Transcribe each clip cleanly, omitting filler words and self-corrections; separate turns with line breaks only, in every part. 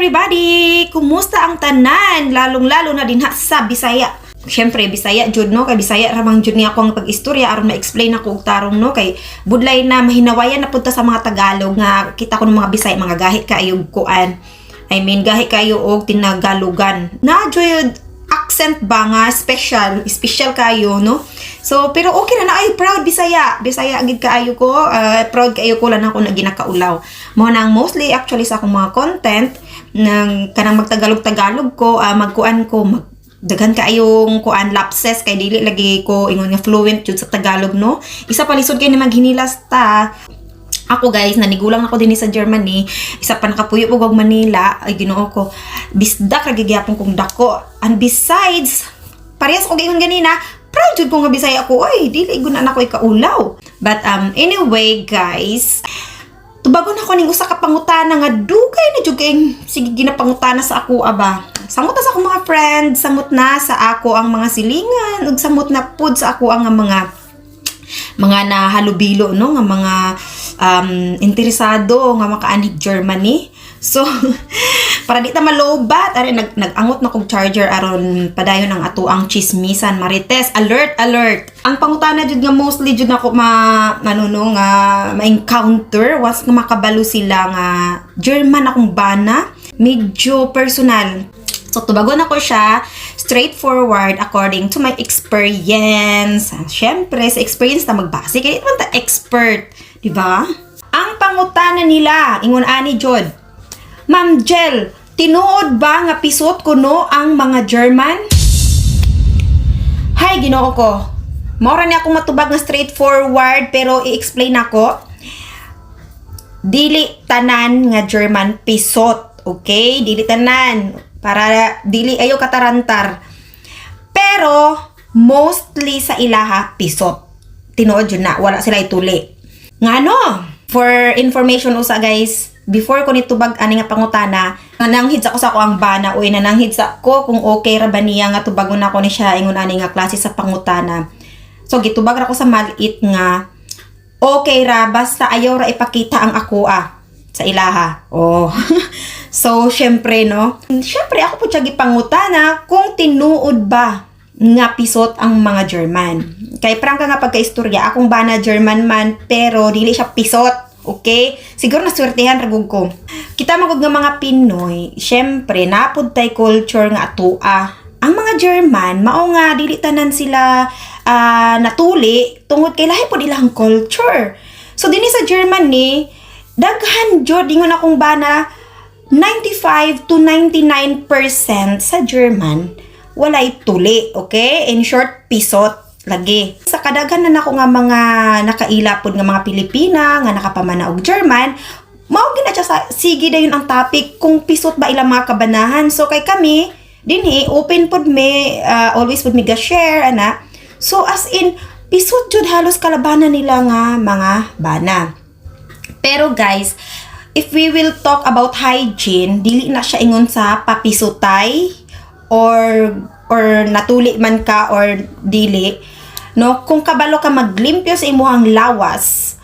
Everybody! Kumusta ang tanan? Lalong-lalo na dinha sa Bisaya. Siyempre, Bisaya jud, no? Kay Bisaya ramang jud niya ako ang pag-istorya aron ma-explain ako og tarong, no? Kay budlay na mahinawayan na punta sa mga Tagalog nga kita ko ng mga Bisaya, mga gahi kaayo kuan. I mean, gahi kayo og tinagalugan. Na jud accent ba nga special, special kayo, no? So, pero okay na na ay proud Bisaya. Bisaya gid kaayo ko, proud kaayo ko lang ako na ginakaulaw. Mo nang mostly actually sa akong mga content nang kanang magtagalog-tagalog ko, magkuan ko, mag daghan kaayong kuan lapses kay dili lagi ko ingon nga fluent jud sa Tagalog, no? Isa pa, lisod kay ni maghinilas ta. Ako, guys, nanigulang ako din sa Germany, isa pa nakapuyo po og Manila. Ay, Ginoo ko, bisdak ra gyapon kong dako. And besides, parehas ko giingon ganina, proud jud ko nga Bisaya ako oy, dili gud na nako ikaulaw. But anyway, guys, tubagon ako ning usa ka pangutana nga dugay na jud kayong sige ginapangutana sa ako aba. Samot na sa akong mga friends, samot na sa ako ang mga silingan, ug samot na pud sa ako ang mga nahalubilo, no, nga mga interesado nga makaanhig Germany. So para di ta malobat, ari nag-angot na kog charger aron padayon ang ato ang chismisan marites. Alert, alert. Ang pangutana jud nga mostly jud nako ma ano, no, nga ma-encounter once nga makabalo sila nga German akong bana, medyo personal. So, tubagon ako siya straightforward according to my experience. Siyempre, sa experience na magbase, kaya man ta expert, di ba? Ang pangutana nila, ingon ani jud, "Ma'am Jel, tinuod ba nga pisot kuno ang mga German?" Hay, Ginoo ko. Maura ni akong matubag nga straightforward, pero i-explain ako. Dili tanan nga German pisot. Okay? Dili tanan. Para dili ayo katarantar. Pero mostly sa ilaha pisot. Tinuod yun na, wala sila ituli. Ngano? For information usa, guys, before ko nitubag ani nga pangutana, nananghid sa ko sa ako ang bana, uy, nananghid sa ko kung okay ra ba niya nga tubagon ako ni siya ingon ani nga klase sa pangutana. So gitubag ra ko sa maliit nga okay ra basta ayaw ra ipakita ang ako sa ilaha. Oh. So syempre, no. Syempre ako po siya gipangutana kung tinuod ba nga pisot ang mga German. Kay prangka nga pagkaistorya, akong bana German man pero dili siya pisot. Okay? Siguro naswertehan ra gud ko. Kita magud nga mga Pinoy, syempre napud tay culture nga atua. Ang mga German, mao nga dili tanan sila natuli tungod kay lahi pod ilang culture. So dinhi sa Germany, daghan jud, ingon akong bana, 95 to 99% sa German walay tuli, okay? In short, pisot lagi. Sa kadaghan na nako nga mga nakaila pod nga mga Pilipina nga nakapamana og German, mao gina siya sa sige dayon ang topic kung pisot ba ilang mga kabanahan. So kay kami dinhi open pod mi, always pod mi ga share ana. So as in pisot jud halos kalabanan nila nga mga bana. Pero guys, if we will talk about hygiene, dili na siya ingon sa papisutay or natuli man ka or dili. No, kung kabalo ka maglimpyo sa imuhang lawas,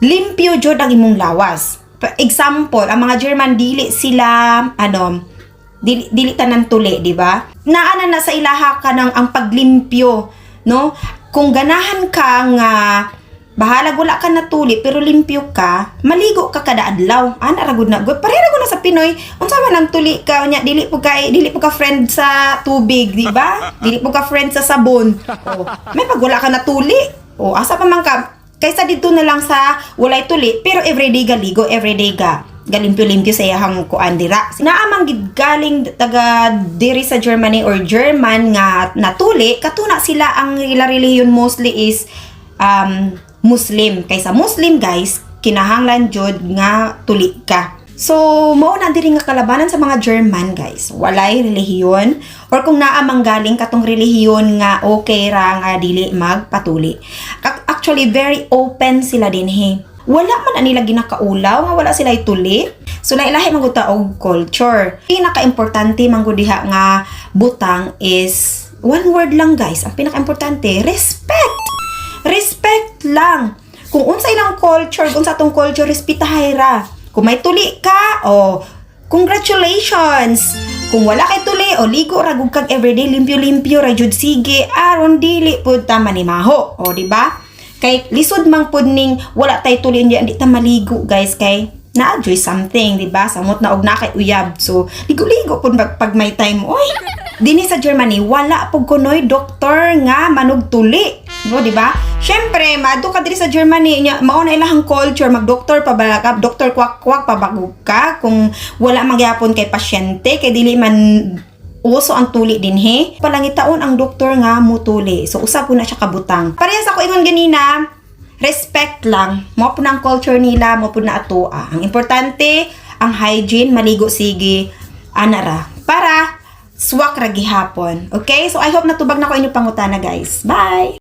limpyo jud ang imong lawas. For example, ang mga German dili sila ano, dili, dili tanan tuli, di ba? Naana na sa ilaha ka ng ang paglimpyo, no? Kung ganahan ka nga bahalag wala ka natuli pero limpyo ka, maligo ka kada adlaw. Ana ra gud na gud. Pareha ra gud na sa Pinoy. Unsa man ang tuli ka unya dili po ka friend sa tubig, di ba? Dili po ka friend sa sabon. Oh, may pag wala ka natuli. Oh, asa pa man ka kaysa dito na lang sa walay tuli pero everyday ga ligo, everyday ga galimpyo-limpyo sa iyahang kuan dira. Naamang gid galing taga diri sa Germany or German nga natuli, katuna sila ang ila relihiyon mostly is Muslim. Kaysa Muslim, guys, kinahanglan jud nga tuli ka. So, mao na diri nga kalabanan sa mga German, guys. Walay relihiyon or kung naa mang galing katong relihiyon nga okay ra nga dili magpatuli. Actually, very open sila dinhi. Wala man na nila ginakaulaw nga wala sila ituli. So lahi-lahi man gud ta og culture. Pinaka-importante man gud diha nga butang is one word lang, guys. Ang pinaka-importante, respect. Respect lang. Kung unsa ilang culture, kung sa atong culture, respetahay ra. Kung may tuli ka, o Congratulations! Kung wala kay tuli o ligo ra gud kag everyday, limpyo-limpyo ra jud, sige, aron dili pud ta manimaho. O, di ba? Kay lisod man pud ning wala tay tuli, hindi ta maligo, guys, kay na-enjoy something, di ba? Samot na og na kay uyab. So, ligo-ligo pud pag may time. Oy, dinhi sa Germany, wala pud kunoy doktor nga manugtuli. No, di ba? Syempre, maadto ka diri sa Germany, nya mao na ilahang culture, mag-doktor pa ba ka, doktor kwak-kwak pa bagog ka kung wala magyapon kay pasyente kay dili man uso ang tuli dinhi. Palangitaon ang doktor nga mutuli. So usa po na siya kabutang. Parehas ako ingon ganina, respect lang. Mao po na ang culture nila, mao po na atoa. Ang importante, ang hygiene, maligo sige, ana ra. Para swak ra gihapon. Okay? So I hope natubag na ko inyong pangutana, guys. Bye!